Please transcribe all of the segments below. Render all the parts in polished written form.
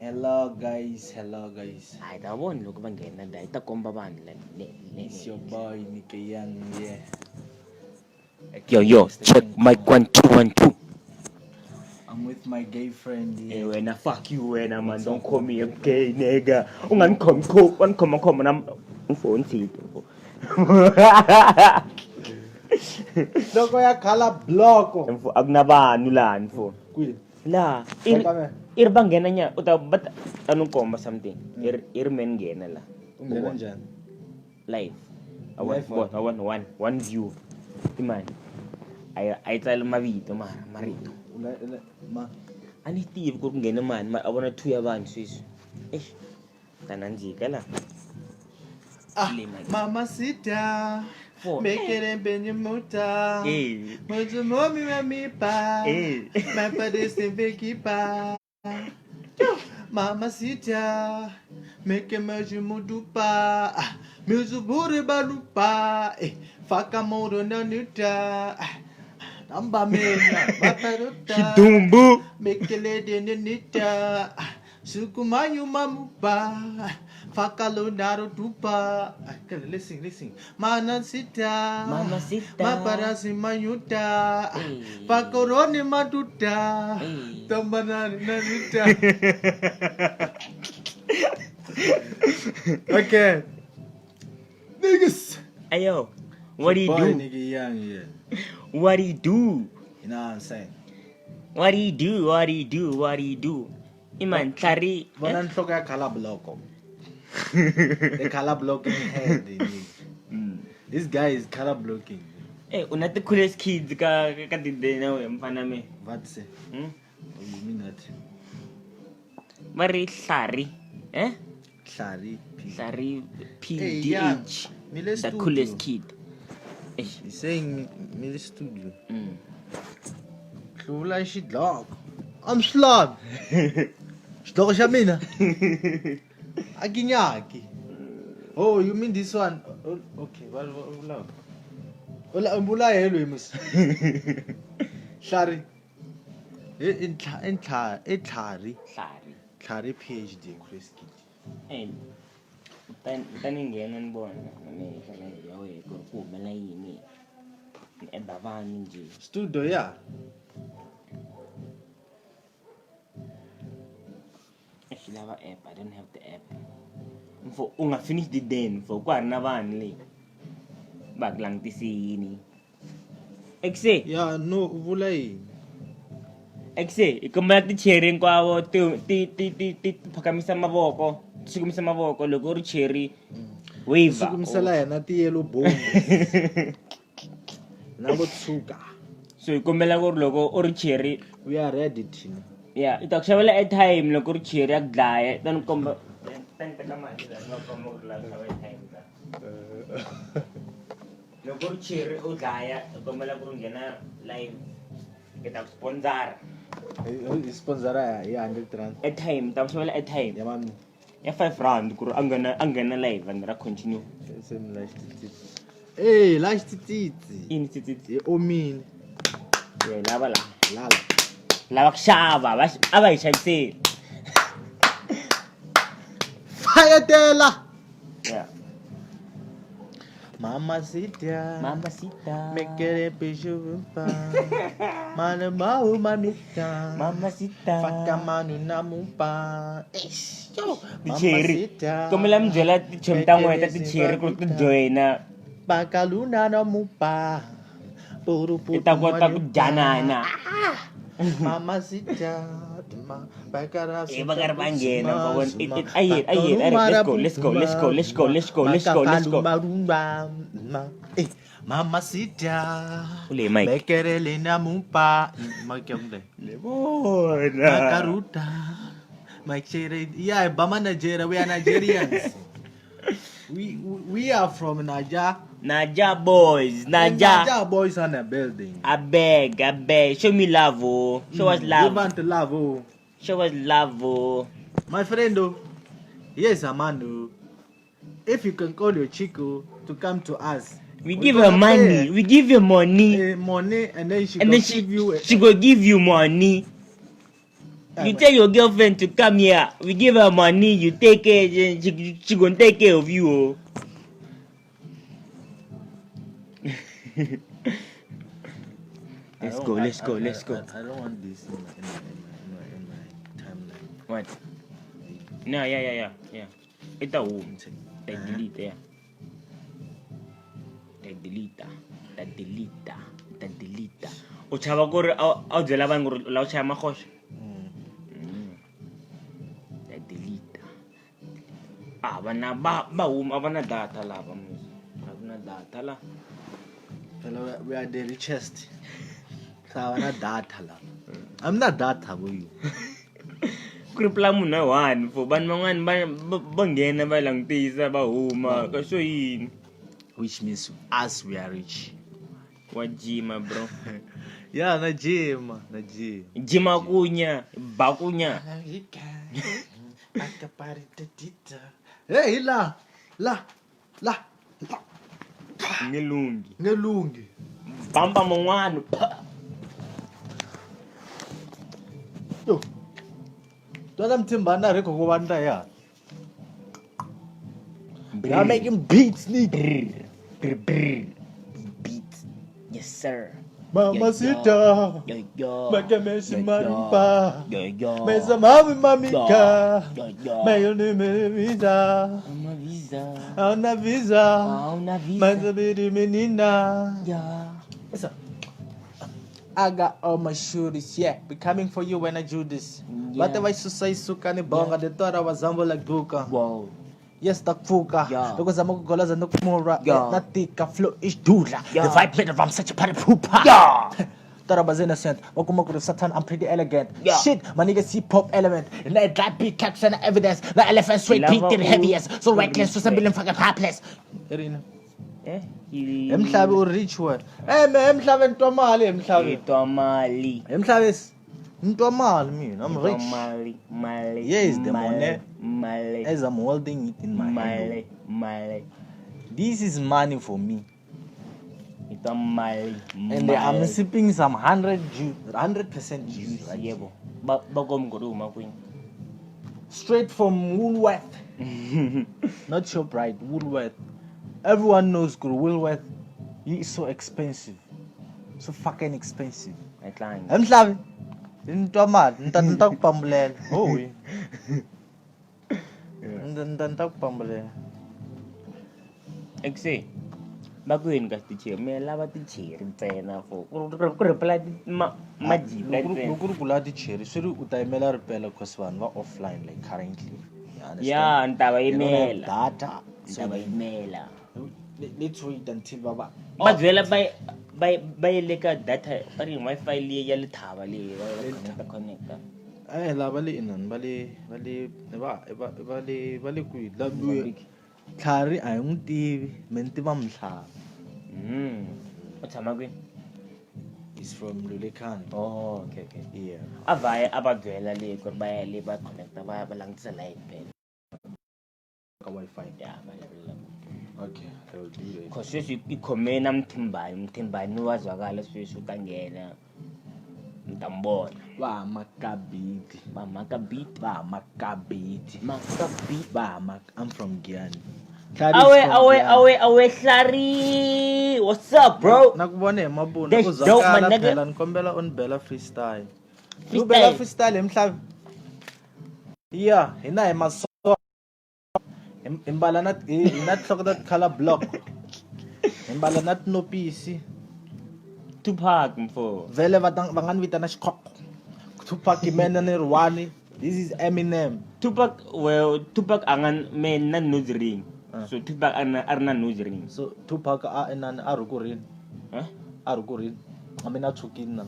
Hello guys, hello guys. A hi ta vona loko va nghena la hi ta komba vanhu la le le. It's your boy Nicky Young yeah. Yo yo, check mic 1 2 1 2. I'm with my gay friend Hey here. wena, fuck you wena man, don't call me a gay nigga. Ungangikhombi kho, wangikhomba khomba nam mfo ngithinte mfo. Loko ya khala bloko. Mfo akunavanhu lani mfo. Kwihi? La, Kombame. i ri va nghena nya, u ta va ta ni komba something. I ri me ni nghena la. U nghena njhani? Live. I Live want, I want one, one view. Imani. A yi tsali mavito mara marito. Ma A ni tivi ku ri ku nghene mani, mara a vona two ya vanhu sweswi. Eish. Ta nandzika la. Ah, Le mani. Mamacita, Four. make it benjamuta. Eh. Mucho momi mamipa. Eh. My padre bekipa. Mamacita, make a mudupa. Muzuburi balupa. Faka moro nanuta. Namba mena, baparuta. Xidumbu. Mekele denenita. Sukumanyu mamupa. Fakalo naro dupa. Listen, listen. Manasita. Mamacita. Maparasi manyuta. Eh. Fakoroni matuta. Eh. Tambanani nanuta. Okay. Niggas. Ayo. What do you Boy, do? nigga young, yeah. What do you do? You know what I'm saying? What do you do? What do you do? What do you do? Iman tlhari. Vona nhloko ya khala bloko. The color blocking head. Nigga. This guy is color blocking. Eh, una ti coolest kids ka ka ti na wena mfana me. What say? Oh, you mean that? Va ri hlari. Eh? Hlari P. Hlari P Hey, D yeah. H. Mi le The studio. coolest kid. Eish. He's saying mi le studio. Hluvula xidloko. I'm swi lavi. Xidloko xa mina. A ki nyaki. Oh, you mean this one? Oh, okay, va vula. Ula vula helo hi musi. Hlari. I ntlha i ntlha i tlhari. Hlari. Tlhari PhD Chris Kid. Eh. Ta ni nghena ni vona na mehe ka live ya wehe ku ri ku humelela yini. Ni eda vanhu njhe. Studio ya. Xi lava app, I don't have the app. Mfo u nga finish the day mfo ku ha ri na vanhu le. Va ku langutisini. Exe, Ya no u vula yini? exe, hi kombela ticheri hinkwavo ti ti ti ti ti phakamisa mavoko, ti sukumisa mavoko loko u ri cheri wave. Sukumisela yena ti yellow bone. Na vo tshuka. So hi kombela ku ri loko u ri cheri We are ready thina. ya i ta ku xavela airtime loko u ri cheri ya ku dlaya ta ni komba ta ni teka mali la ni va komba ku ri la xava airtime la. Loko u ri cheri u dlaya hi kombela ku ri nghena live hi ta ku sponsor Hi sponsor hi 100 rand. Airtime ta ku xavela airtime Ya mami. Ya 5 rand ku ri a nghena live and ra continue. Se mi la xitsitsi. Eh, la xitsitsi. Yini tsitsitsi? Hi omile. Ye lava la. Lala. Lava ku xava, va a va hi xaviseli. Fayetela. Yeah. Mamacita. Mamacita. Me quiere pichupa. Manu mau mamita. Mamacita. Faka manu namupa. Eish, yo. Ticheri. Mamacita. Kombela mi byela tichomi ta n'wina ta ticheri ku ri ti joyina. Bakaluna namupa. Puru Ti ta kota ku dyanana. Mamacita. Eh, va karhi va nghena va vona. Ayi, ayi, ayi, let's go, let's go, let's go, let's go, let's go, let's go, let's go. Mamacita. U lehe mic. Mekerele namupa. Mic ya kumbe. Le vona. Makaruta. Mike yeah, Bama Nigeria. We are Nigerians. We are from Niger. Naija boys, Naija. Niger boys on the building. I beg, I beg. Show me love, oh. Show us love. Give unto love, oh. Show us love, oh. My friend, oh. Here's a man, oh. If you can call your chico to come to us, We give her gonna money. pay We give her money. Money, and then she And go then she give you a, she go give you money. You tell your girlfriend to come here. We give her money. You take care. She gonna take care of you. Oh. Let's go. Let's go. Let's go. I don't want this in my timeline. What? No, yeah. I ta huma. Ta delete, yeah. Ta delete. Ta delete. Ta delete. U chava ku ri a wu byela vanhu ku ri u lava ku chaya magoxa? Ta delete. A va na va huma a va na data lava musi. A ku na data la. Phela we are the richest. Sa na data la. I'm not data boy. Ku ri pula munhu a one for vanhu van'wani va nghena va langutisa va huma ka swo yini. Which means us, we are rich. Wa jima, bro. Yeah, na gym, na gym. Jima kunya, ba kunya. Hey, la, la, la, la. Nge lunghi. Nge lunghi. Bamba mun'wana. Pa. Yo. Twana mthimbana ri khoko vandla ya. They are making beats, nigga. Brr, brr, brr. Beats. Yes, sir. Mamacita. Yo, yo. Makamesi Yo, yo. marimba. Yo, yo. Mesa mami mamika. Yo, yo. Meio ni visa. Uma visa. Ana visa. Una visa. Mas a menina. Yeah. What's up? I got all my shooters, yeah. Be coming for you when I do this. Yeah. Vate va susa isuka ni bonga de tora wa zambo la guka. Wow. Yes, takfuka. Yeah. Loko zama ku goloza no kumura. Yeah. Na tika flow is dula. Yeah. The vibe better I'm such a party pooper. Yeah. Thought I was innocent. Welcome to Satan, I'm pretty elegant. Yeah. Shit, my nigga see pop element. And that black beat caps and evidence. The elephant straight Lava beat the heaviest. So reckless, so respect. billion fucking hapless. Irina. Eh? Emhlabe u rich wena. Eh, me emhlabeni ntwa mali emhlabeni. Itwa mali. Emhlabeni ntwa mali mina, I'm Itwa rich. Mali. Mali. Here is the mali, money. Mali. As I'm holding it in my hand. Mali. Mali. This is money for me. Itwa mali. And I'm sipping some 100 juice, 100% juice. Right? Yebo. Ba komnguru uma kwini. Straight from Woolworth. Not Shoprite, Woolworth. Everyone knows Guru Woolworth. He is so expensive. So fucking expensive. A tlangi. Emhlabi. Ntwa mali, nta ku pambulela. Oh. Nta ku pambulela. Exe. Va ku yini ka ticheri? Mina lava ticheri ntsena for ku reply majita ntsena. Loko ri ku lava ticheri swi ri u ta yimela ripela cause vanhu va offline like currently. You understand? Ya, ni ta va They don't have yimela. data. Ni So ta va yimela. let's wait until va va Va byela va ye le ka data va ri Wi-Fi liya ya le thava leyi va connecta connecta. Eh la va le inani va le va le va va va le va le kwihi la Mozambique. Tlhari a hi n'wi tivi me ni tiva Mhlava. U tshama kwini? Is from Lulekani. Oh, okay, okay. Yeah. A va ya a va byela le ku ri va ya le va connecta va langutisa line phela. Ka Wi-Fi. Ya, va lavelela. Okay, I will do that. Cause sweswi i khome na Mthimbani, Mthimbani wa zwakala sweswi u ta nghena. Mi ta mi vona. Va makabiti. Va maka beat. Va makabiti. Maka beat. Va mak I'm from Giyani. Awe awe awe awe Hlari. What's up, bro? Na ku vona hi mabunu That's ku dope, my zwakala nigga. phela ni kombela u ni bela freestyle. Freestyle. U bela freestyle hi mhlavi. Yeah, hina hi maso hi mbala na hi na tinhloko ta color block. Hi mbala na tinopisi. Tupac mfo. Vele va ta va nga ni vitana xikhoko. Tupac i mena ni ri one. This is Eminem. Tupac, well, Tupac a nga man na nose ring. Ah. So Tupac a ri na nose ring. So Tupac a inani a rhukurini. Huh? A rhukurini. I mean a tshukini na.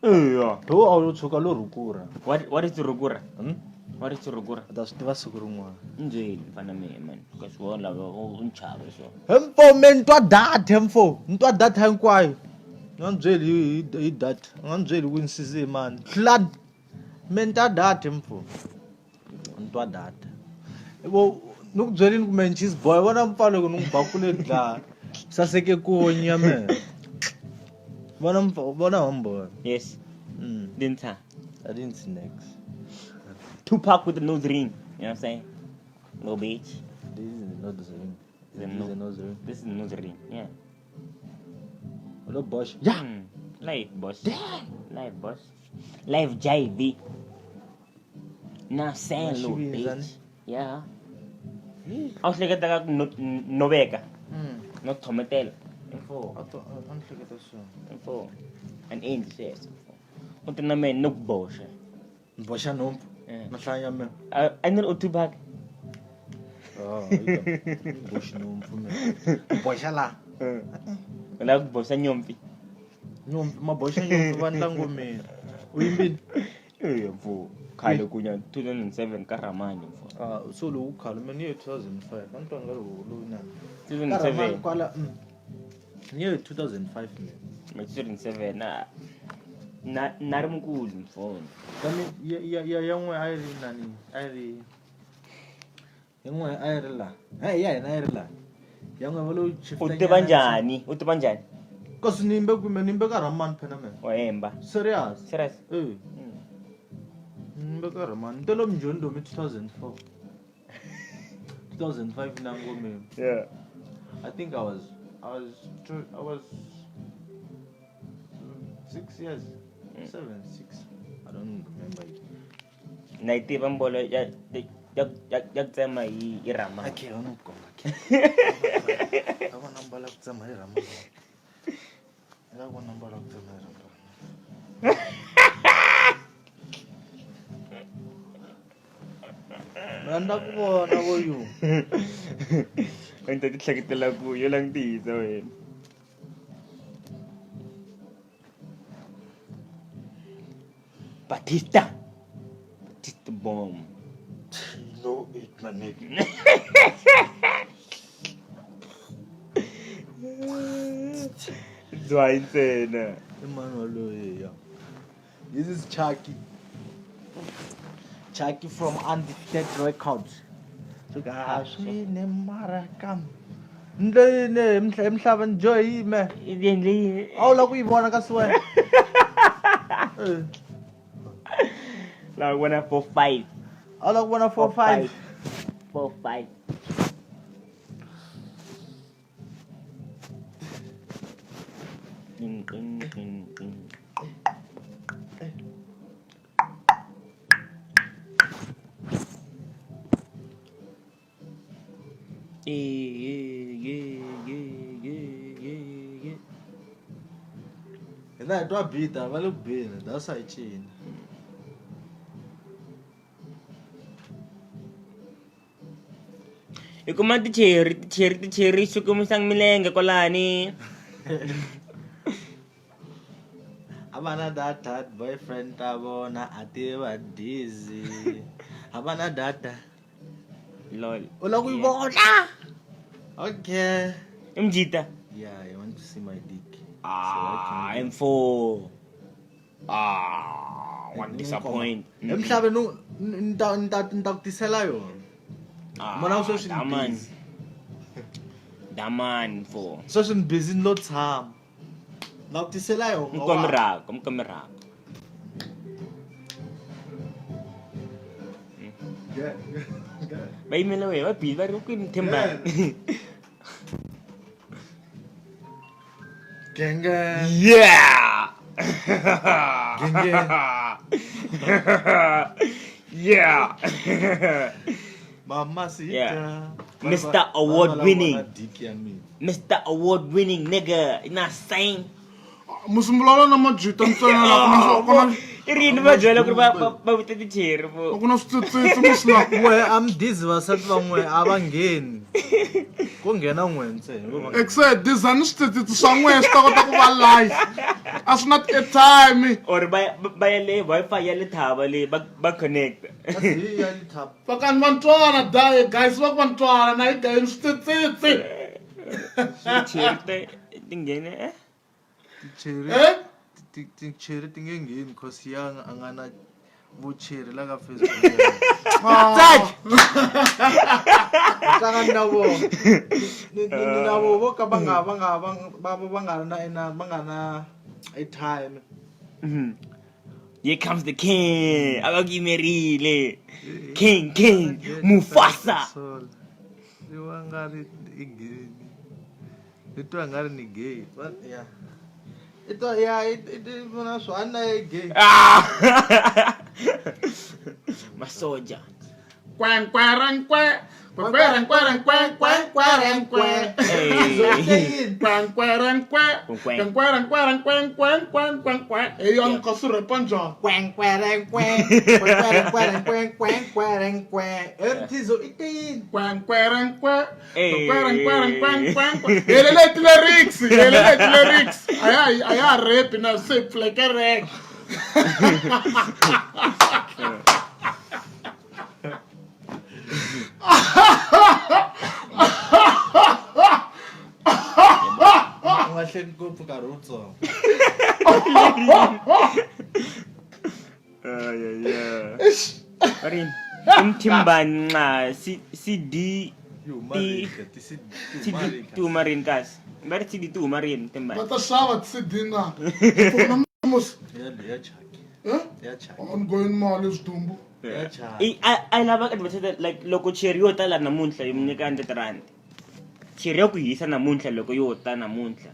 Yeah. Lowu a wu tshuka lo rhukura. What is rhukura? Hmm? What is rhukura? U ta swi tiva siku rin'wana. Ndzeni mfana mina man. Ka swi vona lava u nchava so. Hemfo me ni twa data hemfo. Ni twa data hinkwayo. Ni nga ni byeli hi data. Ni nga ni byeli ku ni size hi mani. Hlad. Me ni twa data hemfo. Ni twa data. Vo ni ku byelini ku me cheese boy vona mpfa loko ni n'wi ba kule dlaya. Saseke ku nya me. Vona mpfa vona homeboy. Yes. Dinta. I didn't see next. Tupac with the nose ring. You know what I'm saying? Little bitch. This is the nose ring. The This is the nose ring. This is the nose ring. Yeah. Hello, boss. Yeah. Life, boss. Life, boss. Life JV. Now saying, little Maxivisa, bitch. Yeah. A wu hleketa ka ku no veka no thometela info A to a ni hleketa swona. Info an endli sweswo u ti na mehe no ku boxa. Ni boxa nhompfu. Eh. Na hlaya mina. A ni ri u Tupac. Ah, ni boxi nhompfu mina. Ni boxa la. U lava ku boxa nyompfi. Nhompfu ma boxa nhompfu va ndla ngomeni. U yimbile? Eya mfo. Khale kunya 2007 ka Ramani mfo. Ah, so lowu khale mina ni ye 2005. A ni twa nga ri lowu na. Ka Ramani 2007. kwala. Ni ye 2005 mina. Ma 2007 na na ri mukulu mfo. Kami ya n'we a yi ri nani? A yi ri ya n'we a yi ri la. Hey, ya hina a yi ri la. Ya n'we va lo U tiva njhani? U tiva njhani? Kasi ni yimbe kumbe ni yimbe ka Ramani phela mina. Wa hemba. Serious. Serious. Eh. Ni yimbe ka Ramani. Ni telo mjoni mi 2004. 2005 na ngomeni. Yeah. I think I was 6 years. 7, 6. I don't remember it. Na yi tiva mbolo ya ya ku tsema hi Ramani. Okay, u ni komba ke. Ka vona mbala ku tsema hi Ramani. Ka vona mbala ku tsema hi Ramani. Mina ni la ku vona vo you. A ni ta ti hleketela ku yo langutisa wena. Batista. Batista bomb. No, it my nigga. Dzwayi ntsena. I mani waloye ya. This is Chucky. Chucky from Undefeated Records. So swine mara kam. Ndle ne emhlabeni joy me. I endle yini? A wu lava ku yi vona kasi wena. Eh. Lava ku vona 4 5. A wu lava ku vona 4 5. 4 5. Qing qing qing qing. Yeah. Hina hi twa bita va le ku beni that's why hi cina. Hi kuma ticheri ticheri ticheri xukumisang milenge kwalani. A va na data boyfriend ta vona a ti va dizzy. A va na data. Lol. U lava ku yi vona? Okay. I mjita. Yeah, I want to see my dick. Ah, M4. Ah, what disappoint. Emhlabeni ni ta ni ta ni ta ku tisela yona. Ah, Mona sweswi ni daman. busy. Daman mfo. Sweswi ni busy ni lo tshama. Na ku tisela yona. Mkomirako, mkomirako. Yeah. Va yimele wehe, va busy va ri kwini Thembani. Gang gang. Yeah. Gang gang. Yeah. Mama sita. Yeah. Mr. Award winning. Dick ya mina. Mr. Award winning nigga, you know what I'm saying? Musumbulala na majita ntsena la ku na I ri yini va byela ku ri va vita ticheri vo. ku na switsotsi musula. N'we a mi dizi vasati van'we a va ngheni. Ko nghena n'we ntsena. Vo va ngheni. Except dizani switsotsi swa n'we swi ta kota ku va live. A swi na airtime. Or va ya le Wi-Fi ya le thaba le va connect. Kasi hi ya le thaba. Fakani va ntwana daye guys va ku va ntwana na yi gayeni switsotsi. Ticheri ta ti nghene eh? Ticheri Eh? ticheri ti nge ngheni cause ya a nga na vucheri la ka Facebook. Ah. Tlanga na vona. Ni na vo vo ka va nga va nga va va va nga ri na ina va nga na airtime. Here comes the king. A va ku yimerile. King, king, Mufasa. Ni wa nga ri i gay. Ni twa nga ri ni gay. But yeah. I twa ya i i vona swa na i gay. Ah! Masoja. Kwenkwerenkwe. Kwenkwerenkwerenkwenkwenkwerenkwe. Hey. Kwenkwerenkwe. Kwenkwe. Kwenkwerenkwerenkwenkwenkwenkwe. Hey, yona ka swi repa njhani? Kwenkwerenkwe. Kwenkwerenkwerenkwenkwerenkwe. Mthizo i te yini? Kwenkwerenkwe. Hey. Kwenkwerenkwenkwenkwe. Helele ti-lyrics, helele ti-lyrics. A ya a ya rap na se pfuleke rap. U nga hleki ngopfu nkarhi wutsongo. Ri Mthimbani nxa C C D Yi huma T rini ka ti C ti C huma D rini ti huma rini kasi? Va ri C D ti huma rini Va Timbani? ta xava ti-CD na. Pfuna mus. Ya ya chaki. Eh? Ya chaki. Ongoing mali swidumbu. Ya chaki. I a a yi lava advertise like loko cherry yo tala namuntlha yi mi nyika R100. Cherry ya ku hisa namuntlha loko yo ta namuntlha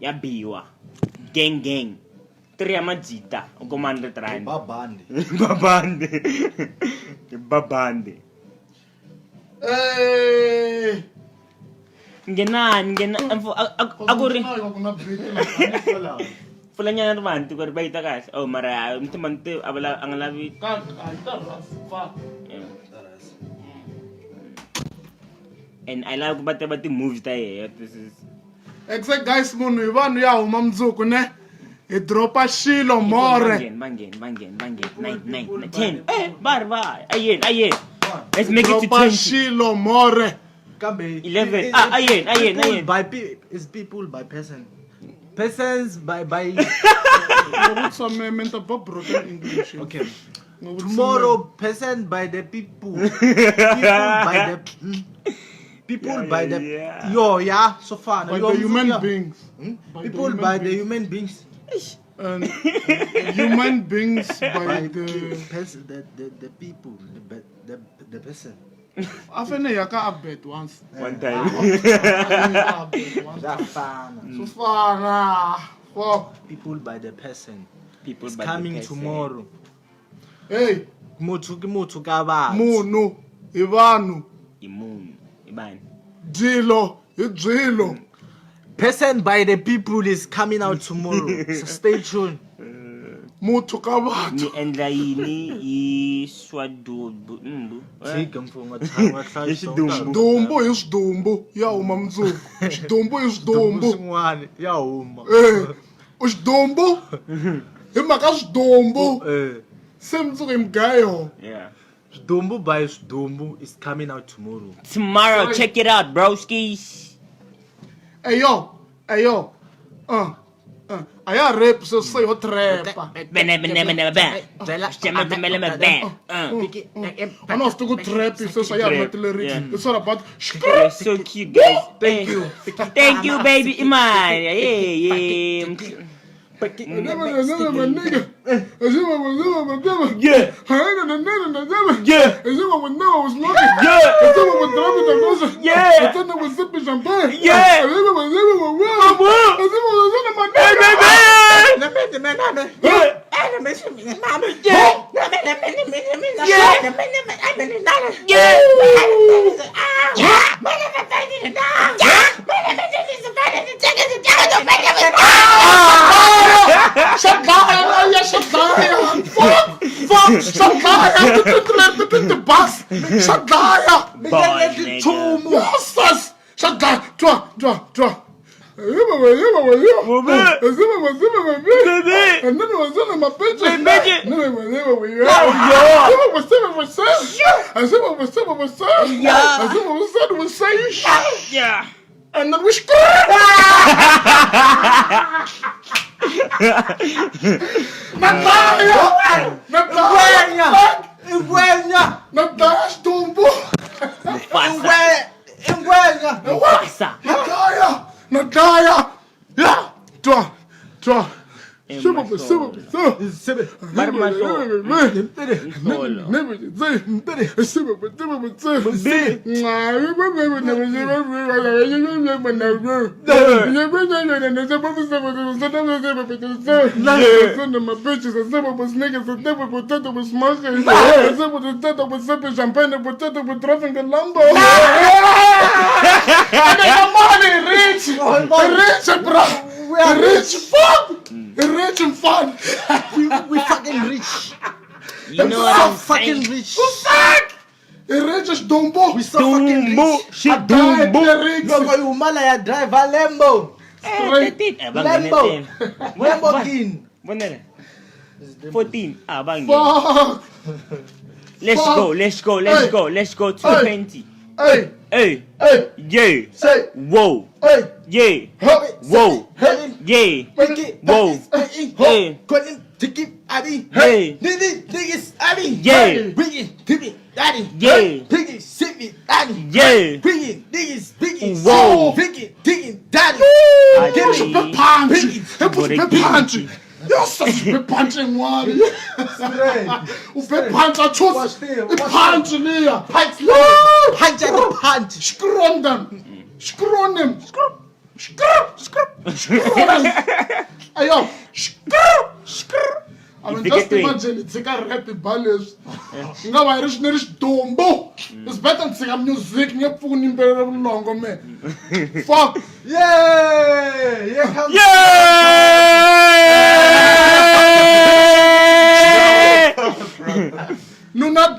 ya biwa. Gang gang. Three ya majita u kuma R100. Ba bandi. Babande. Babande. Eh. Nghenani nghena a ku ri Ku na beat la. pfulanyana rivanti ku ri va yi ta kahle. Oh mara Mthimbani te a va a nga lavi Ka a yi ta rust fuck. Yeah. And I love ku va teva ti-movies ta yehe. This is Except guys munhu hi vanhu ya huma mundzuku ne. Hi dropa xilo more. Va ngheni, va ngheni, va ngheni, va ngheni. 9, 9, 10. Eh, va ri va. Ayeni, ayeni. Let's make it to Dropa 20. xilo more. Kambe 11. Ah, ayeni, ayeni, people ayeni. by is people by person. Persons by Nga vutisa meme ni ta ba broken English. Okay. Nga vutisa Tomorrow person by the people. People by the people Yeah, by the yeah. yo yeah so far meme. By the human beings. Hmm? By the People human by the beings. human beings. And human beings by By the person the people the the person. a fanele ya ka abet once. One time. Abet once. Zafana. Swi fana. Fuck. People by the person. People It's by the coming person. tomorrow. Hey, Motho ke motho ka batho. munhu hi vanhu, I munhu. I vanhu. dyilo hi byilo. Person by the people is coming out tomorrow. So stay tuned. Muthu ka vanhu. Ni endla yini hi swa dubu mbu? Tshika mfo nga tshama hlaya Hi xidumbu. Dumbu hi swidumbu ya huma mundzuku. Xidumbu hi swidumbu. Swin'wana ya huma. Eh, u xidumbu hi mhaka swidumbu Eh. se mundzuku hi mugayo. Yeah. Swidumbu by Swidumbu is coming out tomorrow. Tomorrow, check it out, broskies. Eyo, eyo. A ya rap se se yo trap. Bene bene bene bene. Bene bene bene bene. A no swi tivi ku trap sweswi a ya ha ri na ti-lyrics. Yeah. It's all about You're so cute, guys. Thank you. Thank you, baby Iman. Yeah, yeah. Yeah. Yeah. Yeah. Xadlaya, xadlaya. Fuck, fuck, xadlaya. Ti-bus. Xadlaya. Boy, nigga. Jesus. Xadlaya. Twa, twa, twa. Yeah. And then we score. Nadaya! Nadaya! Ingwenya! Nadaya xidumbu! Mufasa. Ingwenya! Mufasa. Nadaya! Nadaya! Ya! Twa! Twa! Siba, siba, siba. Va ri mahlo. Nhlolo. Rich, rich, bro. Rich, fuck. Rich and fun. We fucking rich. You know what So I'm fucking saying? rich. Fuck. Rich is Dumbo. We so fucking Dumbo, rich. she dumbo. Loko hi huma la ya driver Lambo. Eh, 13. Eh, va Lambo. nghene ten. Lamborghini. Vonela. 14. Ah, va nghene. Fuck. Let's Fuck. go, let's go, let's Hey. go, let's go to Hey. 20. Hey, Hey, hey, yeah. say, Whoa. hey, Yeah. huh. Whoa. Hey. Yeah. Whoa. Hey. Hey. Yeah. Yeah. Yeah. Whoa. Push a bit punch. Hey, push a bit punch. You're such a bit punching one. U bit punch a choose. Punch liya. Punch. Punch at the punch. Screw on them. Screw on them. Screw. Screw. Screw. Screw on them. Ayo. Screw. Screw. I mean, If you just get to it. imagine it's like a rap ballet. Nga va yi ri xi ri xidombo. It's better tshika music nge pfuki ni yimbelela vulongo me. Fuck. Yeah. Here comes Yeah! Nuna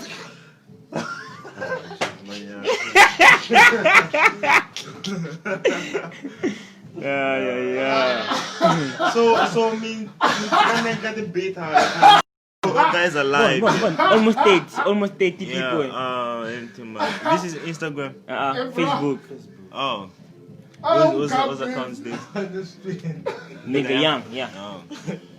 Yeah, yeah, yeah. So me, I got the beat hard. Guys alive. Almost 30, almost 30 Yeah, people. anything, man. This is Instagram. Facebook. Oh, I don't what's got accounts this? Nigga Young, yeah. Oh.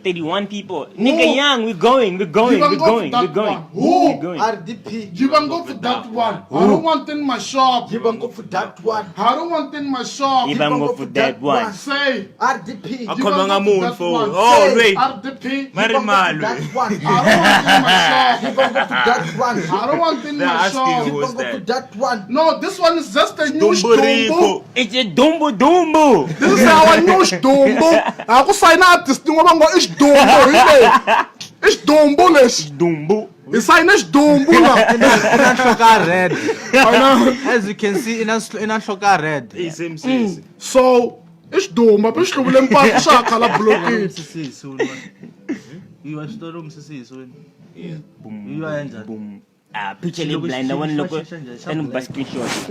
31 people. Nigga Young, we're going, we're going, Give we're and go going, for we're that going. one. Who? We're going. RDP. Give and go for that one. I don't want in my shop. Give and go for that one. I don't want in my shop. Give and go for that one. Say RDP. I Give come and on go a for moon that for. one. Oh Say, wait, RDP. Mary Give and go for Malu. that one. I don't want in my shop. Give and go for that one. I don't want in They're my asking shop. who Give is and go for that? that one. No, this one is just a new Dumbo stumbo. Rico. It's a dumbo dumbo. This is our new stumbo. A ku sayina artist n'wa va ngo i xidumbu hi leyi. I xidumbu lexi. Dumbo. Hi sayina xidumbu la. Ina nhloka red. I know. As you can see, ina nhloka red. Hey, same sis. So i xidumbu hambi xi hluvule mpahla xa ha khala blokini. Umsisisi wena. Iwa xitori umsisisi wena. Iwa enjani? Boom. Ah, picture le blind. I want to look. Then ba screenshot.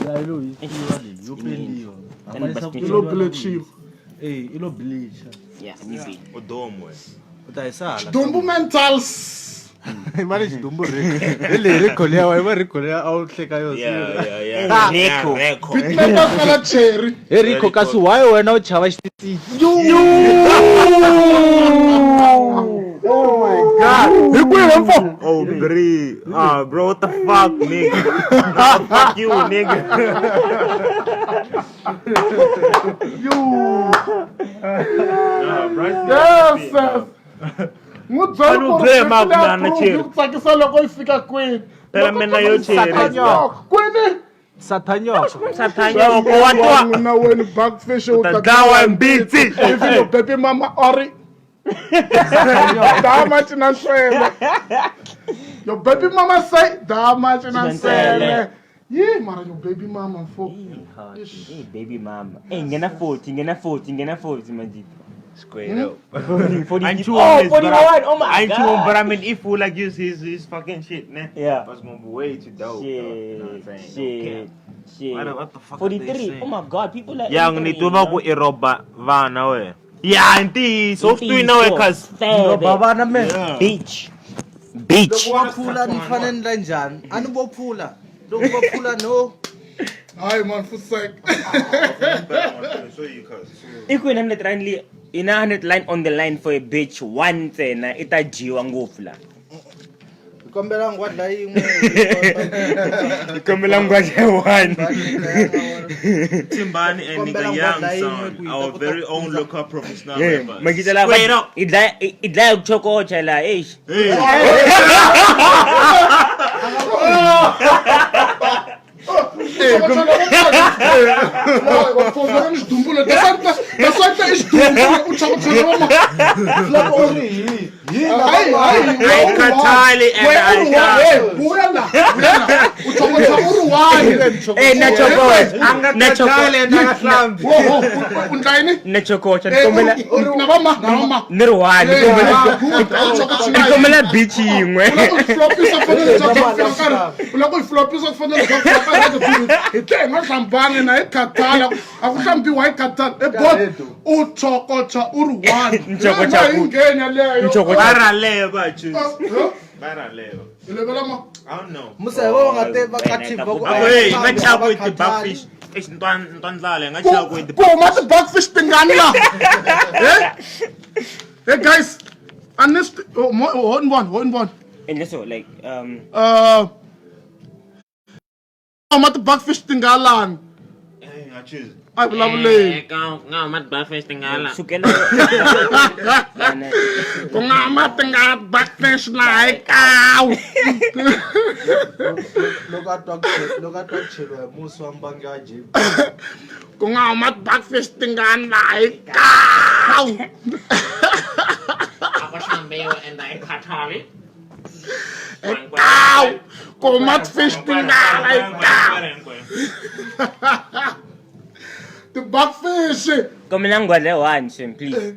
Ya ilo iwa leyi yo pendiwa. Then ba I lo screenshot. bleachiwa. Eh, ilo bleacha. Yeah, maybe. Odomo. U ta yi sala. Xidumbu mentals. Mani xidumbu ri. Hi leyi record ya wa record ya a wu hleka yo. Yeah, yeah, yeah. Rico. Rico. Beatmaker fela cherry. He Rico kasi why wena u chava xititi? Hi kwihi mfo? Oh, Bree. Ah, bro, what the fuck, nigga? Nah, fuck you, nigga. You. Nah, Bryce. Yes. yes. N'wi byela Fane ku u ri byele beat leyi Mark na approve cherry. yi ku tsakisa loko yi fika kwini. Phela mina yo cherry. Kwini? Sathanyoko. Sathanyoko wa twa. N'wina wena backfish u Ta dlawa mbitsi. If your baby mama ori dama cina nsele. Your baby mama say dama cina nsele. Yi mara your baby mama mfo. Hey, baby mama. Hey, ngena 40, ngena 40, ngena 40, majita. Square up. 40, 40. I'm too Oh, honest, 41. but Oh my I ain't God. too, but I mean, if we like use his fucking shit, man. Yeah. That's gonna be way too dope. Shit, Dog. You know what I'm saying? shit, shit. What the fuck are they 43. saying? Oh my God, people are. Ya entering, ni tuva ku you i roba vana we. Ya ntiyiso swi twi na we cause know? Roba vana me. Bitch. Bitch. Loko va pfula ni fanele ni la njhani? A ni vo pfula. Loko va pfula no. Hayi man for sec. I ku ina 100 rand leyi ina 100 line on the line for a bitch one ntsena i ta dyiwa ngopfu la. Kombela ngwadla yin'we. Hi kombela ngwadla one. Timbani and Kombela Nigga Young ngwadla yin'we son, ku yi ta our kota very ku own phuza. local professional Yeah, rappers. makita la Square up. i dlaya i dlaya ku chokocha la eish. Hey. Loko u ri hi hi na van'wana. I khathali and I Eh na chokocha. A nga Na khathali chokocha. and a nga hlambi. Na chokocha ni kombela ni ri one ni kombela ni kombela beach yin'we. U lava ku yi flopisa ku fanele hi tlhe hi nga hlambani na hi khathala a ku hlambiwa hi khathala e bot u chokocha u ri one Nchokocha hi ngheni yaleyo Nchokocha. Va raleva, choose. Va raleva. hi levela ma I don't know. Musa hi vona va nga te va ka team va ku A ku, hey, hi nga chava ku i ti-buckfish. Eish, ni twa ndlala, hi nga chava ku i ku huma ti-buckfish tingani la hey guys a ni swi oh, ho ni vona ho ni vona. Endla so like Huma ti-buckfish tingalani. Hey, nga choose. A hi vulavuleni. Sukela Ku nga huma tinga buckfish laha hi kawu. Loko a twa ku loko a twa ku cheliwa hi musi wa mbangi wa gym. Ku nga huma ti-buckfish tingani laha hi kawu. A ku hlambiwi and a yi khathali. Hi kawu ku huma ti-fish tingala hi kawu ti-buckfish. Kombela ngwadla one shem please.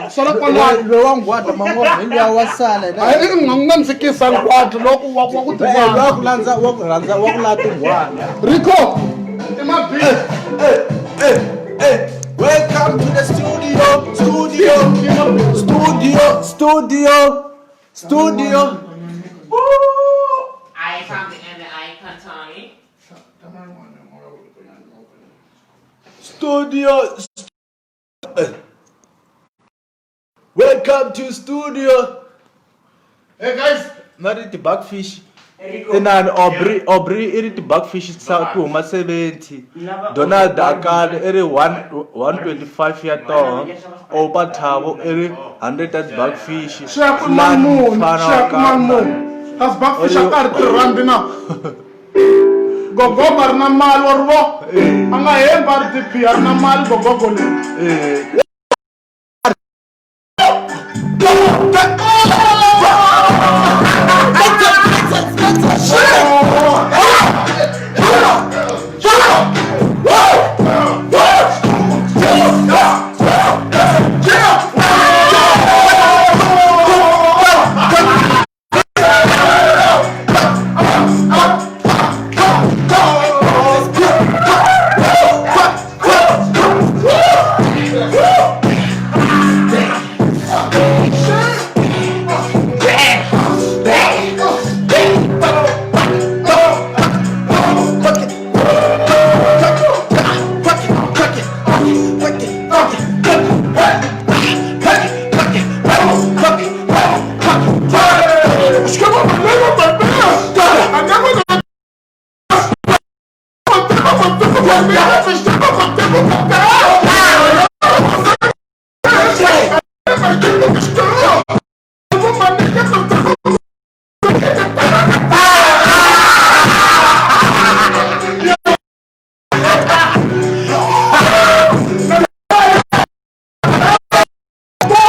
Sala kwalano. Loyi wa nghwadla man'wana hi luya wa sala a i nga n'wi nandzikisa nkwatlo loko wa ku Eh, luya wa tivana ku landza wa ku rhandza wa ku lava tinghwala. Rico i mabi. Welcome to the studio, studio, studio, studio, studio. A yi hlambi and a yi khathali. Studio. Welcome to studio. Hey guys. Na ri ti-buckfish. Inani Aubrey Aubrey i ri ti-buckfish ti huma 70. Donald Akale i ri 1 125 ya toho. Opa Thabo i ri 100 ta ti-buckfish. Swi ya ku mali muni Mfana swi ya wa ku mali ka- muni kasi buckfish a ka ha ri tirhandi na gogogo a ri na mali wa ri vo a nga hembi a ri dp a ri na mali gogogo leyi. Eh,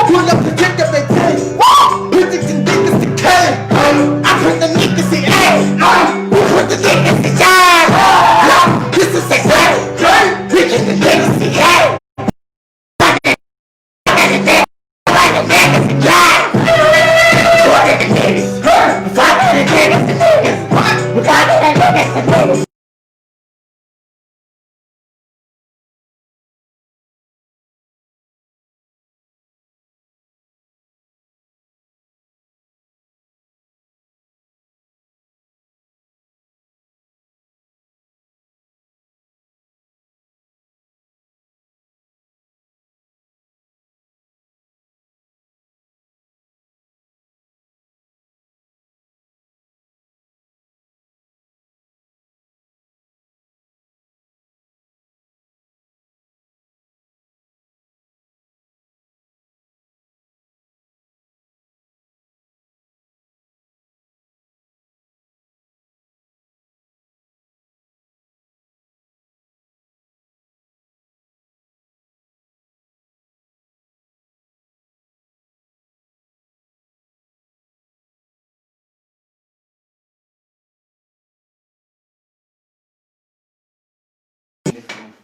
Pull up the kick up they take. Predicting niggas to K. I put the niggas in A. We put the niggas in J. This is a K. We get the niggas in A.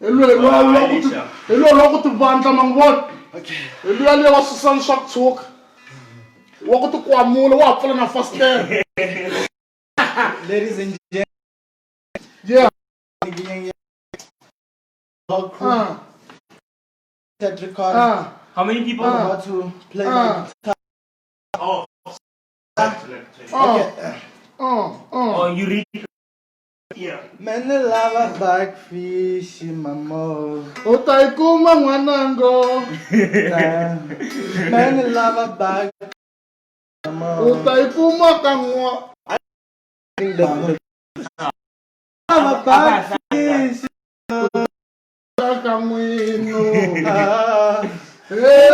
Hi luya hi luya wa ku tivandla ma n'wi vona hi luya luya wa susana swa ku tshuka wa ku tikwamula wa ha pfula na fasitere. Ladies and gentlemen. Yeah. Whole crew. That record. How many people? I'm about to play my guitar. Oh. Okay. Oh, you read. Yeah. Man, I love a backfish in my mouth. U ta yi kuma n'wanango. Man, I love a back. U ta yi kuma ka n'wa. Love a backfish. Ka n'wino. Ah. Hey.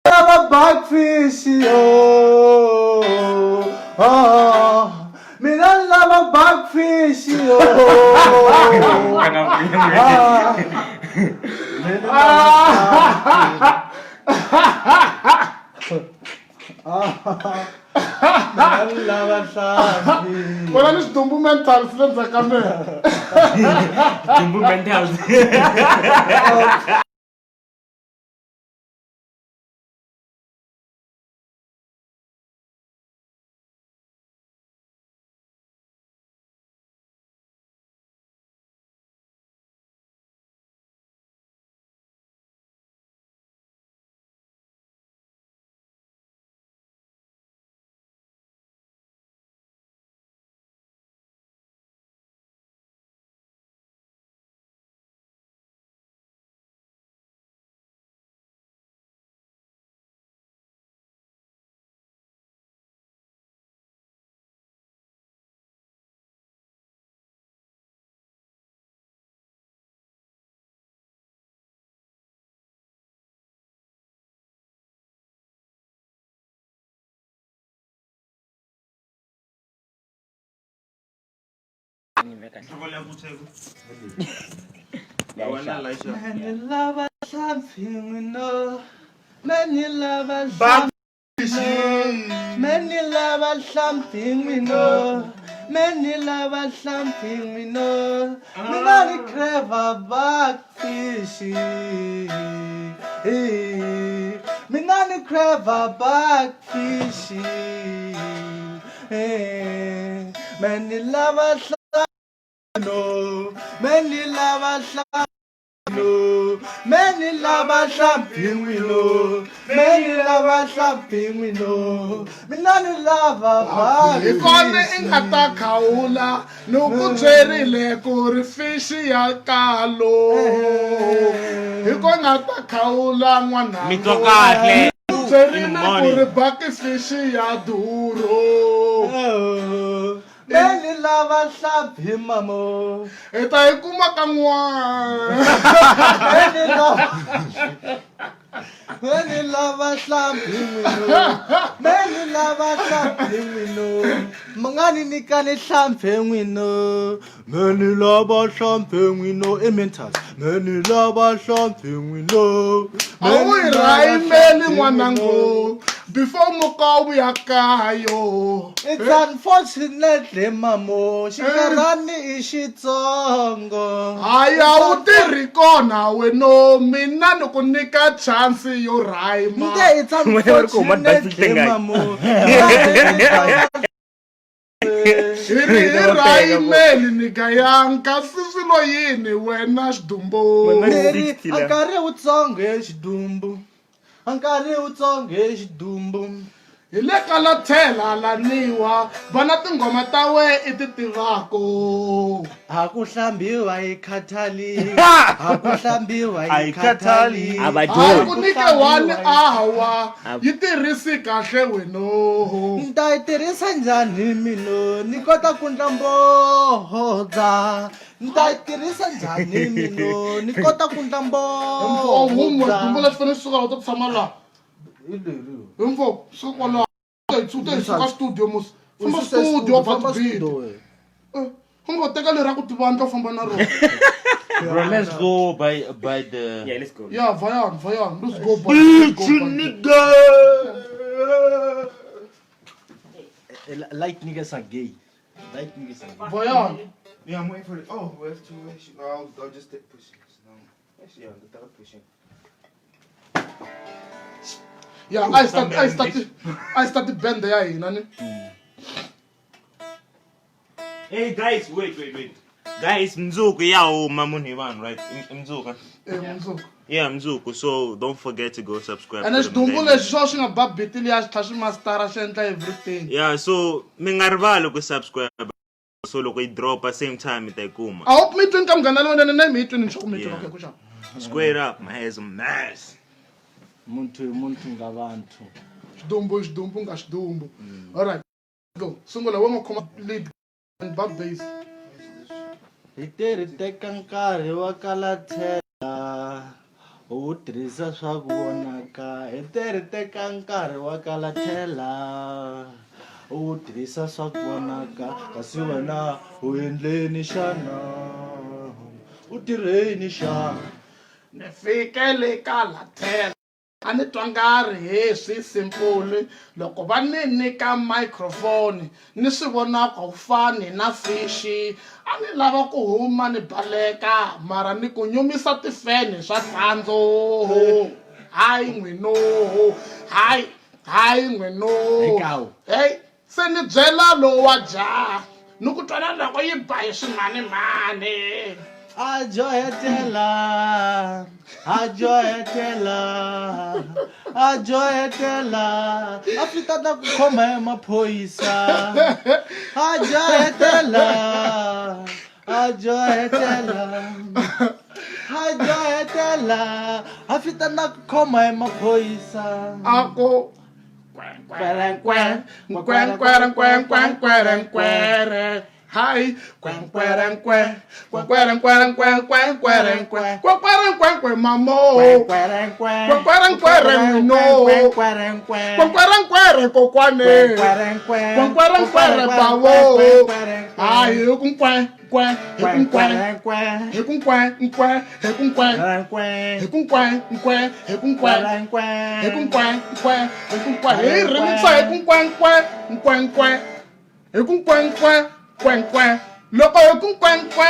Love a backfish, oh, oh. Me not love a backfish, oh. Ah. Me not love a backfish. Wena ni xidumbu mental swi le ndzhaku ka mina. Jumbo mental. Man, you love a something we know. Man, you love a something. Man, you love a something we know. Man, you love a something we know. Me not a clever backfish. Me not a clever backfish. Man, you love a something. No, man, you love a something. No, many love something we know. Many love something we know. Me none love a Hi kona i nga ta khawula ni ku byerile ku ri fixi ya kalo. Hi kona nga ta khawula n'wana. Mi twa kahle. Ku byerile In ku morning. ri baki fixi ya duro. Many love something, mamo. Hi ta yi kuma ka n'wana. Many love. Many love something we know. Many love something we know. Mangani nikani something we know. Many love something we know. Amen. Many love something we know. A wu hi rhayimeli n'wanango before muka wu ya kayo. It's unfortunately, mamo, xinkarhani i xitsongo. Hayi a wu tirhi kona weno mina ni ku nyika chance yo rhayima. Nde it's Wena u ri ku huma unfortunately, dasi mamo. Hi ri hi rhayimeli nyika yang kasi swilo yini wena xidumbu. Wena- Leri 60 la. a nkarhi wutsongo exidumbu. A nkarhi wutsongo exidumbu. Hi le ka la tlhela laniwa va na tinghoma ta we i ti tivako. Ha ku hlambiwa yi khathali ha ku hlambiwa yi khathali A va Hayi dyohi. ku nyike one hour yi tirhisi kahle weno. Ni ta yi tirhisa njhani mino ni kota ku ndla mbohodza ni ta yi tirhisa njhani mino ni kota ku ndla Mfo huma mbohodza xidumbula xi fanele xi suka la u ta tshama laha. Hi leri Hi mfo suka kwalaho u ta hi suka studio mos. U Famba susa studio famba va tibiti. studio wena. U ngo teka leri ra ku tivandla u famba na rona. Bro, let's go by the Yeah, let's go. Yeah, Vayan, Vayan, let's go by. Let's go Bitch, by. nigga. Light niggas are gay. Light niggas are gay. Vayan. Yeah, I'm waiting for it. Oh, we have to. I'll just take pushing. No. Actually, yeah, the third pushing. Yeah, I start band ya hina ni. Hey guys, wait, wait, wait. Guys, mzuku ya huma munhu hi vanhu, right? Mzuku. Eh, mundzuku. Yeah, mzuku. So don't forget to go subscribe. Ene to the xidumbu Mndeni. lexi xo xi nga ba beat liya xi tlha xi mastara xi endla everything. Yeah, so mi nga rivali ku subscribe. So loko yi dropa same time mi ta yi kuma. I hope mi twini ka munghana lonene na mi yi twini ni sure ku mi twini Yeah. okay ku xava. Square up, my head's a mess. Muntu hi muntu nga vantu. Xidumbu i xidumbu nga xidumbu. All right. Go. Sungula we ngo khoma lead and ba bass. Hi te ri teka nkarhi wa kala tlhela u wu tirhisa swa ku vonaka hi te ri teka nkarhi wa kala tlhela u wu tirhisa swa ku vonaka kasi wena u endleni xana u tirheni xana. Ni fike le ka la tlhela a ni twa nga ri he swi simple loko va ni nyika microphone ni swi vona ku a wu fani na fishi a ni lava ku huma ni baleka mara ni ku nyumisa tifene swa tsandzo hayi n'wino hayi hayi n'wino Ekawu. hey se ni byela lowa jaha ni ku twana loko yi ba hi swimanimani. A johetela, a johetela, a johetela, a fika na ku khoma hi maphorisa. A johetela, a johetela, a johetela, a fika na ku khoma hi maphorisa. A ku nkwerenkwe nkwerenkwerenkwerenkwerenkwe nkwere hayi kwenkwerenkwe kwenkwerenkwerenkwerenkwerenkwe kwenkwerenkwenkwe mamo kwenkwerenkwere n'wino kwenkwerenkwere kokwane kwenkwerenkwere bawo hayi hi ku nkwe nkwe hi ku nkwe hi ku nkwe nkwe hi ku nkwe hi ku nkwe nkwe hi ku nkwe hi ku nkwe nkwe hi ku nkwe hi rhimisa hi ku nkwe nkwe nkwe nkwe hi ku nkwe nkwe nkwe nkwe loko hi ku nkwe nkwe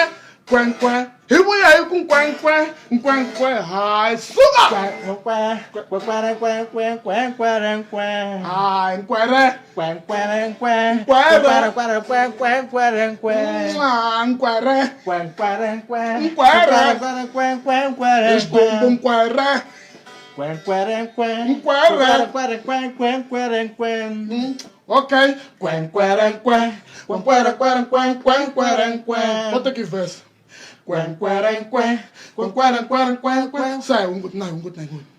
nkwe nkwe hi vuya hi ku nkwe nkwe nkwe nkwe hayi suka hayi nkwere Mwah, nkwere nkwere xikwembu nkwere okay nkwe nkwe nkwe nkwere nkwere nkwe nkwe nkwere nkwe wo teki verse nkwe nkwere nkwe nkwe nkwere nkwere nkwe nkwe sa hi hunguti na hi hunguti na hi hunguti.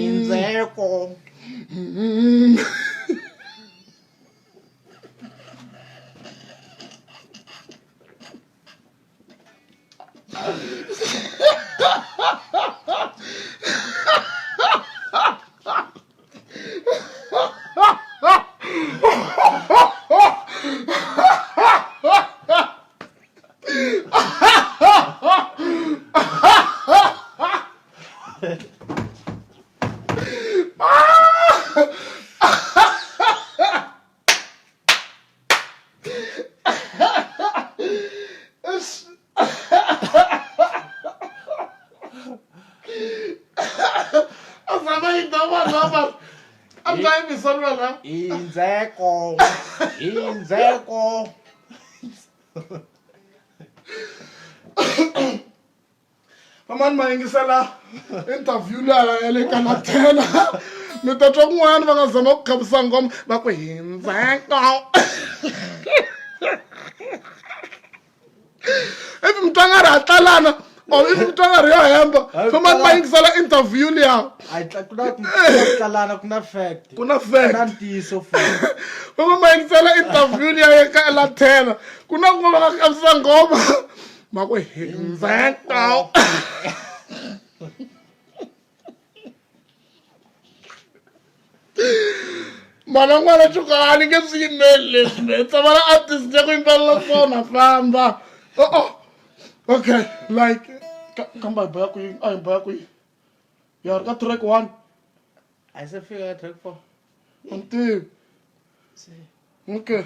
Indzeko. A zama yi dama dama a mi ta yimisani vana. Indzeko. Indzeko. Vamani ma yingisela interview liya ya le ka Lathela. Mi ta twa kun'wana va nga zama ku khavisa nghoma va ku hindzeka. If mi twa nga ri ha tlalana or if mi twa nga ri yo hemba, famani ma yingisela interview liya. A ku na ku tlalana ku na fact. Ku na fact. Ku na ntiyiso futhi. Famba ma yingisela interview liya ya ka Lathela. Ku na kun'wana va nga khavisa nghoma. Va ku hindzeka. Mana n'wana tshuka a ni nge swi yimeli leswi me tsama na artist ya ku yimbelela swona famba. Oh, oh. Okay, like kamba hi boya kwihi? A hi boya kwihi? Ya ri ka track 1. A hi se fika ka track 4. A ni tivi. Okay.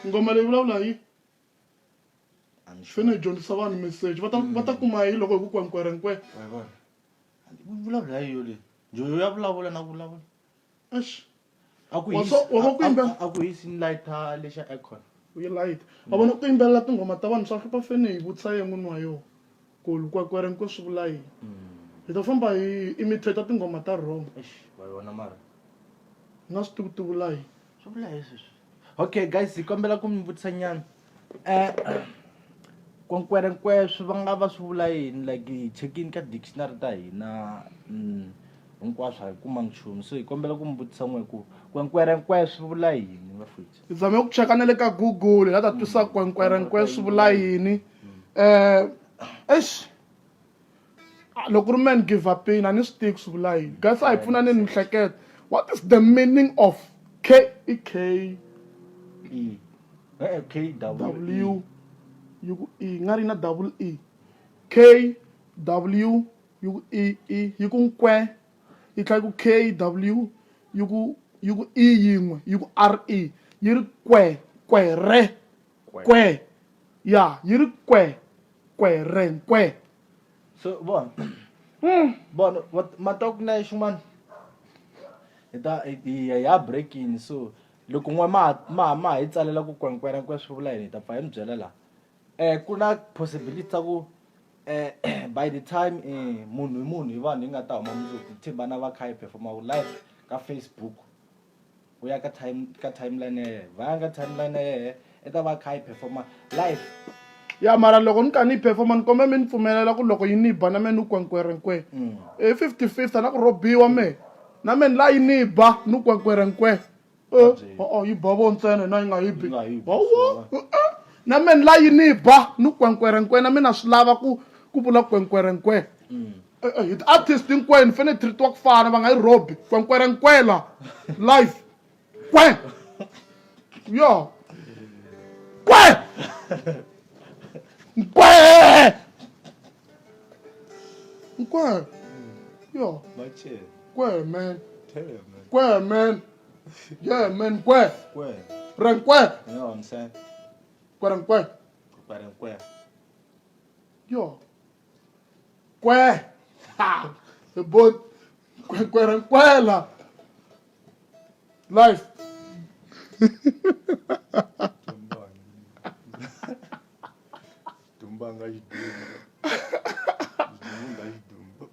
Ngoma leyi vulavula hi fane hi dyondzisa vanhu message va ta va ta kuma yi loko hi ku kwenkwerenkwe vulavula hi yo leyi njoyo ya vulavula na ku vulavula Eish. A ku Wa hisi swa- wa va ku yimbelela? a ku hisi ni lighter lexa aircon. Yi light. Wa vona ku yimbelela tinghoma ta vanhu swa hlupha fene hi vutisa ye n'wini wa yona ku lukwenkwerenkwe swi vula yini. Hi ta famba hi imitate tinghoma ta wrong. Eish, wa yona mara. Hi nga swi tivi ku ti vula yini. Swi vula yini sweswi? Okay guys, hi kombela ku mi vutisa nyana. Eh kwenkwerenkwe swi va nga va swi vula yini like hi chekini ka dictionary ta hina hinkwaswo a hi kumanga nchumu so hi kombela ku mi vutisa n'we ku kwenkwerenkwe swi vula yini vafowethu Hi zame ku cheka na le ka Google hi la ta twisisa ku kwenkwerenkwe swi vula yini. Eh eish loko ku ri man give up-ini a ni swi tivi ku swi vula yini. Guys a hi pfunaneni mihleketo. What is the meaning of K I K E eh K W W yi ku E nga ri na double E K W yi ku E E yi ku nkwe yi tlhela yi ku K W yi ku yi ku E yin'we yi ku R E yi ri kwe kwe re kwe ya yi ri kwe kwe re nkwe so vona vona ma twa ku na xin'wana hi ta hi ya ya break-ini so loko n'we ma ma ma hi tsalela ku kwenkwerenkwe swi vula yini hi ta pfa hi mi byela laha ku na possibility ta ku by the time munhu hi munhu hi vanhu hi nga ta huma mundzuku Thembana va kha yi perform-a live ka Facebook u ya ka time ka timeline ya yehe va ya ka timeline ya yehe i ta va kha yi perform-a live. Ya mara loko ni kha ni yi perform-a ni kombela mi ni pfumelela ku loko yi ni ba na me ni kwenkwerenkwe i 50-50 a na ku rhobiwa me na me ni la yi ni ba ni kwenkwerenkwe o yi ba vo ntsena na yi nga yi bi hawa na me ni la yi ni ba ni kwenkwerenkwe na mina swi lava ku ku vula kwenkwerenkwe hi ti-artist hinkwenu ni fanele treat-iwa ku fana va nga yi rhobi kwenkwerenkwela life kwe yo kwe nkwe nkwe yo kwe man kwe man yeah man kwe renkwe kwerenkwe yo kwe ha hi bo kwerenkwela life Dumbanga xidumbu. Xidumbu xidumbu.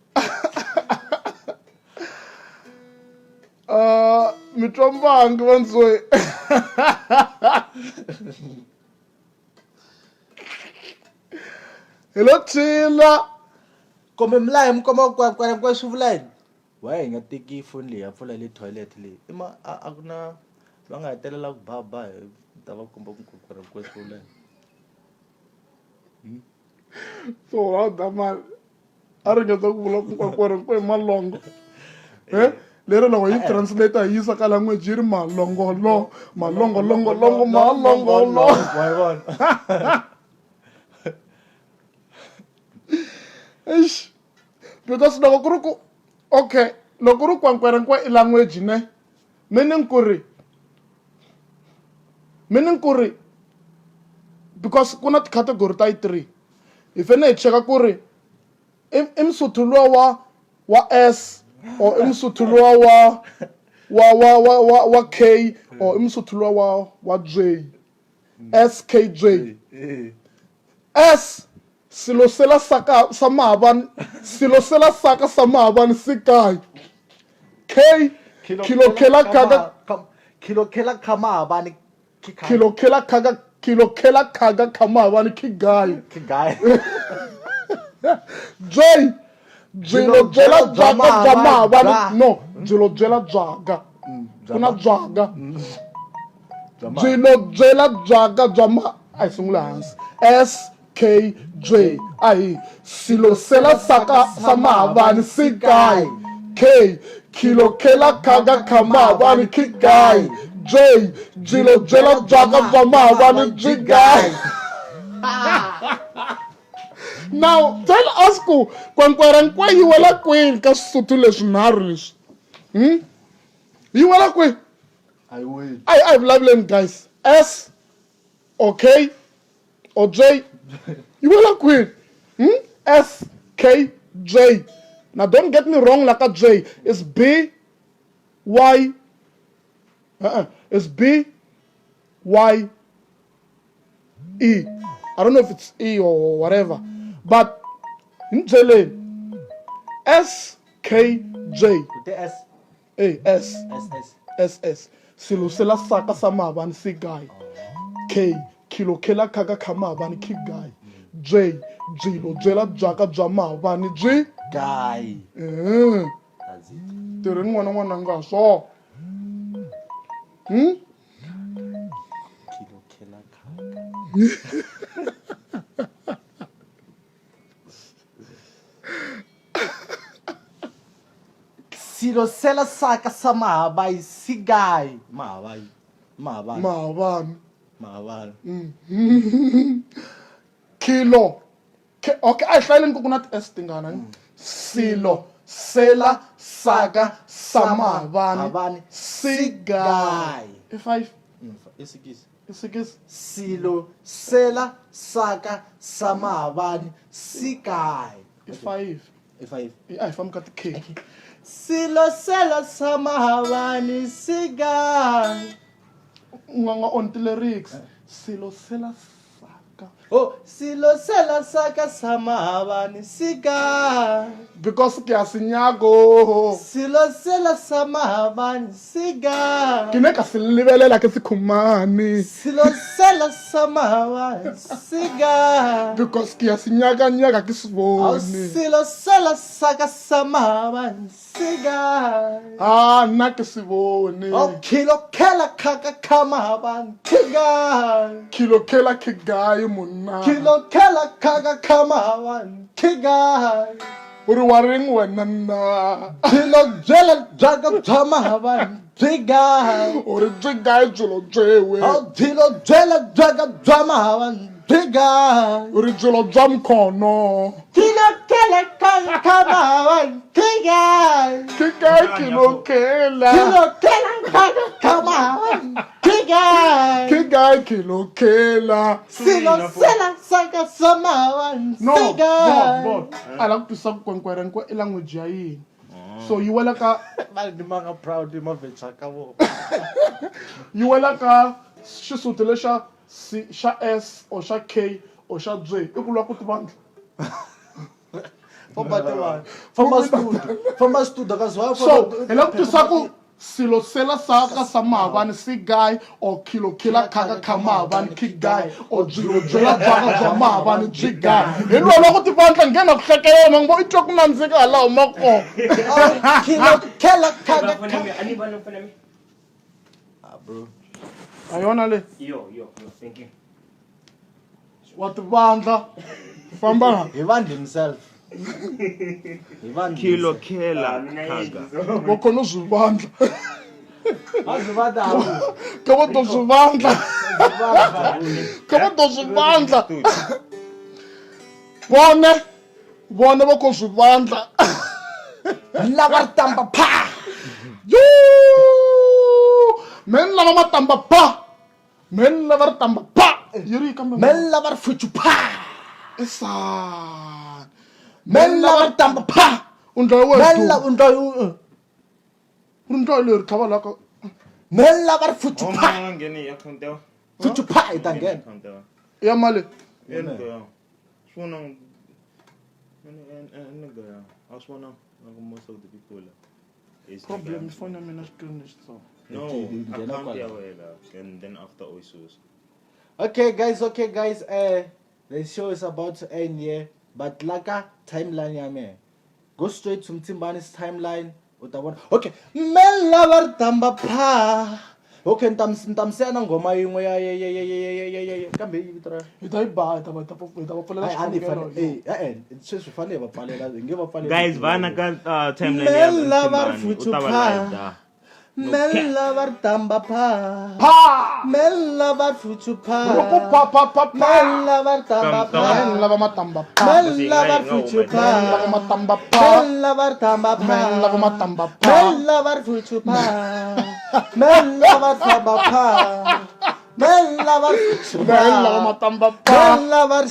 Mi twa mbangi va ndzoyi. Hi lo tshila. Kumbe mi la hi mi komba ku kwekwerekwe swi vula yini? Why hi nga teki foni leyi ya pfula le toilet leyi i ma a a ku na va nga hetelela ku ba ba hi ta va komba ku ku So wa mali a ringeta ku vula ku nkwankwarenkwe malongo e lero loko yi translate yi yisa ka language yi ri malongolo malongolongolongo malongolo. Wa yi vona. Eish, because loko ku ri ku okay, loko ku ri kwankwerenkwe i language ne, meaning ku ri meaning ku ri because ku na ti-category ta yi 3, hi fanele hi cheka ku ri i musuthu luwa wa S or i musuthu luwa wa K or i musuthu luwa wa J. S K J. S silo sela saka sa maabane, silo sela saka sa maabane se kae? K kilo khela kaka, kilo khela kha maabane, kilo khela kaka, kilo khela kaka kha maabane ki gae? Ki gae. J byilo byela byaka bya maabane, no byilo byela byaka, ku na byaka, byilo byela byaka bya ma, a hi sungula hansi. S K J a hi silo sela saka sa maabane se kae? K kilo khela kaka kha maabane ki kae? J byilo byela byaka bya maabane byi kae? Now tell us ku kwankwerenkwe yi wela kwini ka swisuthu leswinharhu leswi? Yi wela kwihi? A yi weli. A hi vulavuleni guys. S or K or J yi wela kwini? S K J. Now don't get me wrong, la ka J is B Y, is B Y E. I don't know if it's E or whatever, but ni byeleni S K J. U te S. A S. S S. S S. Silo sela saka sa maabane se kae? K kilo khela khaka kha maabane ki gae? J byilo byela byaka bya maabane byi Gae. That's it. Tirheni n'wana n'wananga swo. Kilo khela khaka. Silo sela saka sa mahabai sigai. Mahabai. Mahabani. Mahabani. Mahabani. Kilo. Okay, a hi hlayeleni ku ku na ti-S tingana. Silo sela saka sa mahabani sigai. I 5. I 6. I 6. Silo sela saka sa mahabani sigai. I 5. I 5. I a hi fambi ka ti-K. Silo sela sa mahabani sigai. U nga on ti-lyrics. Silo sela saka. Oh, silo sela saka sa mahabani sigai. Because ke a se nyako. Silo sela sa mahabani sigai. Ke ne ka se lebelela ke se khumane. Silo sela sa mahabani sigai. Because ke a se nyaka nyaka ke se bone. Silo sela saka sa mahabani sigai. Ah, nna ke se bone. Oh, kilo khela khaka kha mahabani kigai. Kilo khela kigai monna. Kilo khela khaka kha mahabani kigai. O re wa reng wena nna? Kilo byela byaka bya mahabani byigai. O re byigai byelo byewe. Oh, kilo byela byaka bya mahabani byigai. O re byelo bya mkhono. Kilo khela khaka kha mahabani kigai. Kigai kilo khela. Kilo khela khaka kha mahabani kigai. Kigai kilo khela. Silo sela saka sa mahabani No, sigai. bo, bo. A la ku twisa ku kwankwerenkwe i language ya yini. So yi wela ka Va ni ma nga proud i mavhecha ka vona. Yi wela ka xisuti lexa C, xa S or xa K or xa J. I ku lwa ku tivandla. Famba tivandla. Famba studio. Famba studio ka zwa. So hi la ku twisa ku Silo sela saka sa maavani sigai or kilo kila khaka kha maavani kigai or byilo byela byaka bya maavani byigai. Hi loyi wa ku tivandla nghena ku hlekelela mango i twa ku nandzika hala huma kona. Kilo kela khaka kha. A ni vona fona mi. Ah, bro. A yona le Yo, yo, yo. Thank you. wa tivandla famba la. He vandla himself. He vandla. Kilo himself. khela Mina khaga. Va khona swi vandla. A swi vandla hawu. Ka va to swi vandla. Ka va to swi vandla. Vone vone va kho swi vandla. Lava ri tamba pha. Yuu! Me ni lava matamba pa. Me ni lava ri tamba pa. Yi ri kambe. Me lava ri fuchu pha. Esani. Me lava ri tamba pha. U ndla wena. Me lava u ndla u. Ri ndla leri tlhava la ka. Me lava ri fuchu pha. Uma ngheni hi account ya. Fuchu pha hi ta nghena. Account ya. Ya mali. Ya ni ya. Swona ni ya. A swi vona like most of the people. Is Problem phone ya mina screen lexitsongo. No, Nghena account ya kwala. wena and then after u yi susa. Okay guys, okay guys, the show is about to end here, but laka timeline ya me. Go straight to Mtimbani's timeline. U ta vona. Okay, me lava ri tamba pha. Okay, ni ta ni ta mi siya na nghoma yin'we ya ya ya ya ya ya ya ya ya kambe yi vito ra Hi ta yi ba hi ta va hi ta hi ta va pfulela Hayi, a ni xikhongelo. fane eh eh sweswi hi fanele hi va pfalela hi nge va pfaleli Guys, vana ka timeline ya Me lava ri Mtimbani, u fuchu ta va pha. live da. Me lava ri tamba pha. Pa! Me lava ri fuchu pha. Loko pa pa pa pa. Me lava ri tamba Kam- kam- pha. Me lava matamba pa. Me lava ri fuchu pha. Me lava matamba pa. Me lava ri tamba pha. Me lava matamba pa. Me lava ri fuchu pha. Me lava ri tamba pha. Me lava ri fuchu Me pha. lava matamba pa. Me lava ri